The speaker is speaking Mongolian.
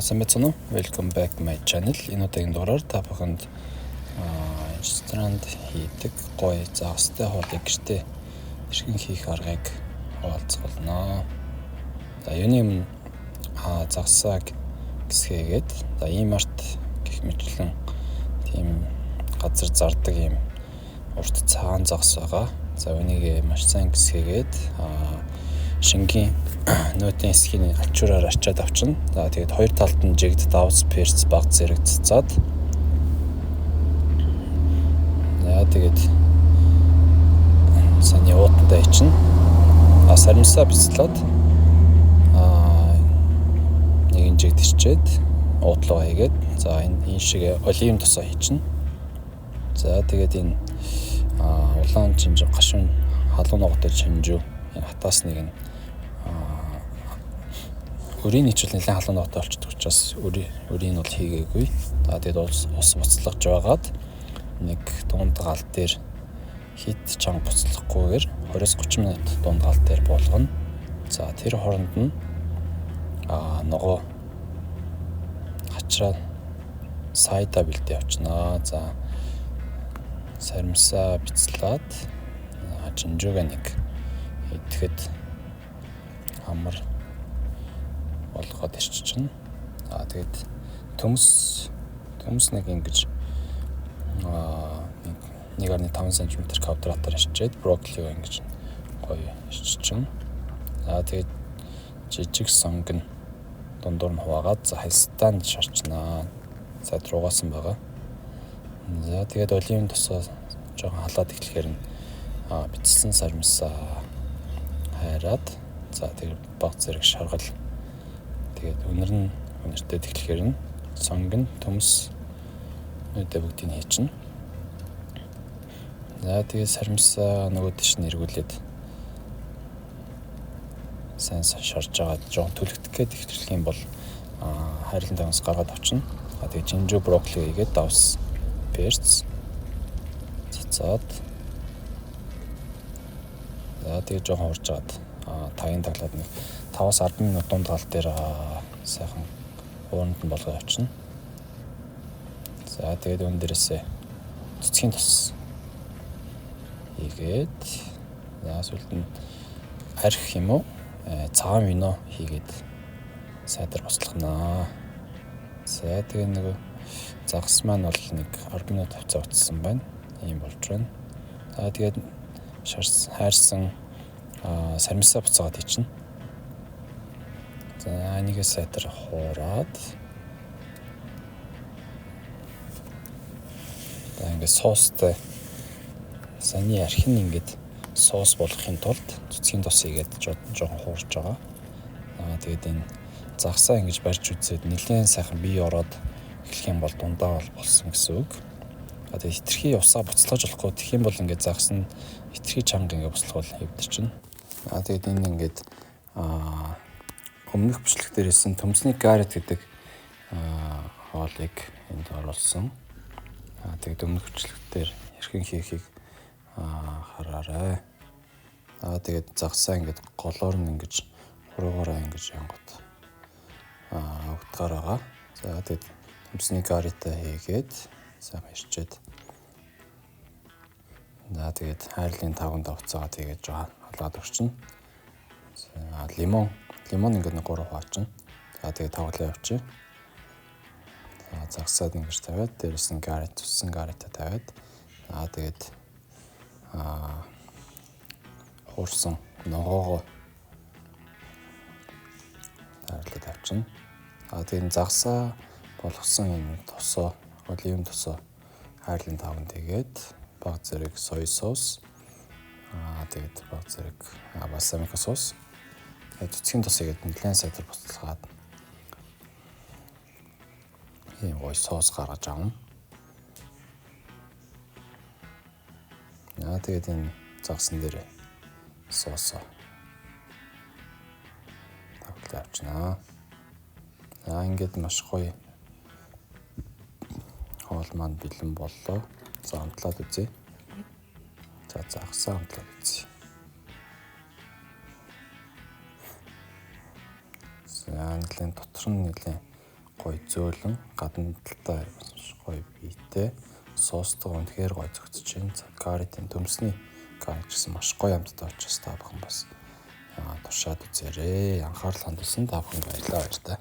Сайн байцгаана уу? Welcome back my channel. Энэ удаагийн дугаараар та бүхэнд ресторанд хийдэг гоё загастай хоолыг гэртээ хэрхэн хийх аргыг хуваалцах болно. За, юуны өмнө загасаа гисгээгээд, за, E-Mart гэх мэтчлэн тийм газар зардаг ийм урт цагаан загас байгаа. За, үүнийг маш сайн гисгээгээд шингийн нөтийн хэсгийг альчуураар арчаад авчна. За, тэгээд хоёр талд нь жигд давс, перц, баг зэрэг цацаад. За, тэгээд сайн уутандаа ичнэ. А саримсаа бяцлаад нэгэн жигд ирчээд уутлаа хийгээд, за, энэ энэ шиг оливын тосоо хийчихнэ. За, тэгээд энэ улаан чинжүү, гашуун халуун ногоотой чинжүү энэ хатаасныг нь өрийн нийчвэл нэлээд халуун ногоотой болчихдог учраас өрийн бол хийгээгүй. За, тэгээд ус буцлагж байгаад нэг дунд гал дээр хит чанга буцлахгүйгээр 20-30 минут дунд гал дээр буулгана. За, тэр хооронд нь ногоо хачраа сайда бэлдээ явчихнаа. За, саримсаа бяцлаад чинжүүгээ нэг идэхэд амар болгоод ирчихнэ. Аа, тэгээд төмс нэг ингэж 1.5 см квадратаар ирчээд, брокколиг ингэж гоё ирчихнэ. За, тэгээд жижиг сонг нь дундуур нь хуваагаад, за, хальстаанд шарчнаа. За, руугаасан байгаа. За, тэгээд оливын тосоо жоохон халаад эхлэхээр нь бичсэн саримсаа хайраад, за, тэгээд баг зэрэг шаргал, тэгээд үнэр нь үнэртэй тэгэхээр нь сонг нь төмс нүдэ бүгдийг хийчихнэ. За, тэгээд саримсаа нөгөө тийш нь эргүүлээд сайн шарж байгаа жоохон түлэгдэх гээд ихтрэх юм бол хайрлан таваас гаргаад авчна. А тэгээд жинжүү брокколи хийгээд давс перц цацаад, за, тэгээд жоохон хурж агаад тагын таглаад нэг 5-аас 10 минут дунд гал дээр сайхан ууранд нь болгоо явчихна. За, тэгээд үүн дээрээсээ цэцгийн тос хийгээд, за, сүүлд нь арх юм уу цагаан вино хийгээд сайдар буслахнаа. За, тэгээ нөгөө загас маань бол нэг 10 минут хувцас утсан байна. Ийм болж байна. За, тэгээд шарс хайрсан саримсаа буцаагаад хийчихнэ. За, энийгээ сайтар хуураад, за, ингээд соустай саяны архин ингээд соус болгохын тулд цэцгийн тос хийгээд жоохон хуурж байгаа. Аа, тэгээд энэ загсаа ингэж барьж үзээд нэлээд сайхан бие ороод эхлэх юм бол дундаа бол болсон гэсэн үг. А тэгээд хитрхи усаа буцалгаж болохгүй. Тэгэх юм бол ингээд загас нь хитрхи чанга ингээд буцалгавал хэвдэрчин. А тэгээд энэ ингээд өмнөх бичлэг дээр хэлсэн төмсний гарет гэдэг хоолыг энд оруулсан. А тэгээд өмнөх бичлэг дээр хэрхэн хийхийг хараарай. Аа, тэгээд загсаа ингээд голоор нь ингэж хуруугаараа ингэж янгот өгдгаар байгаа. За, тэгээд төмсний гарета хийгээд сайн ирчээд, за, тэгээд хайрлын тавганд авцаагаа тэгээд жоохон халаад өгчнө. За, лимон ингээд нэг 3 хуваачна. За, тэгээд тавглаа явчих. За, загсаад ингэж тавиад, дээрэс нь гарет, цуцсан гарета тавиад, за, тэгээд хуурсан ногоогоо тайрлаад авчина. А тэгээд загсаа болгосон энэ тосоо, оливын тосоо хайрлын тавганд тэгээд баг зэрэг соя соус, тэгээд баг зэрэг балсамико соус, тэгээд цэцгийн тос хийгээд нэлээд сайтар буцалгаад ийм гоё соус гаргаж авна. Аа, тэгээд энэ загсан дээр соусоо тавглаа авчнаа. Аа, ингээд маш гоё хоол маань бэлэн боллоо. За, амтлаад үзье. За, загсаа амтлаад үзье. За, нэлээд дотор нь нэлээд Гоё зөөлөн, гадна талдаа маш гоё биетэй, соустойгоо үнэхээр гоё зөгцөж байна. За, карри, тийм төмсний карри ч гэсэн маш гоё амттай учраас та бүхэн бас туршаад үзээрэй. Анхаарал хандуулсан та бүхэнд баярлалаа, баяртай.